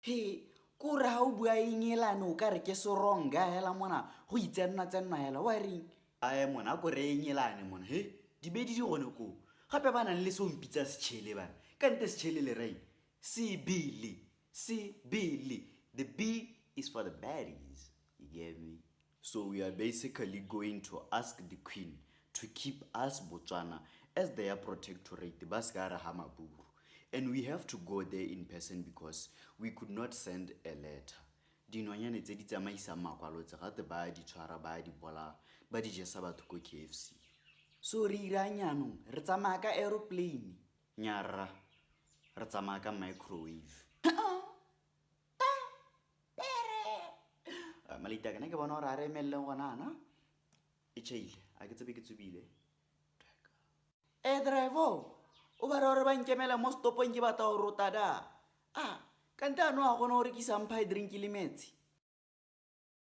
He, kore ga o bua Engelane o ka re ke seronga hela mona go itsenna-tsenna hela wa reng? Ae mona a ko re Engelane mona he dibedi di gone koo gape ba nang le seo mpitsa setšhele bana ka nte setšhele le reng sebele sebele the b is for the baddies you get me so we are basically going to ask the queen to keep us Botswana as their protectorate ba se ka re ga maburu and we have to go there in person because we could not send a letter dinonyane tse di tsamaisang makwalo tse gate ba di tshwara ba di bola ba di jesa batho ko KFC so re irang jaanong re tsamaya ka aeroplane nyarra re tsamaya ka microwave malita kana ke bona gore a re emeleleng gona ana e tšhaile a ke tsebe ke tsubile e driver o ba re gore ba nkemela mo stopong ke batla go rota da a kante ano a gona go rekisang pie drink le metsi.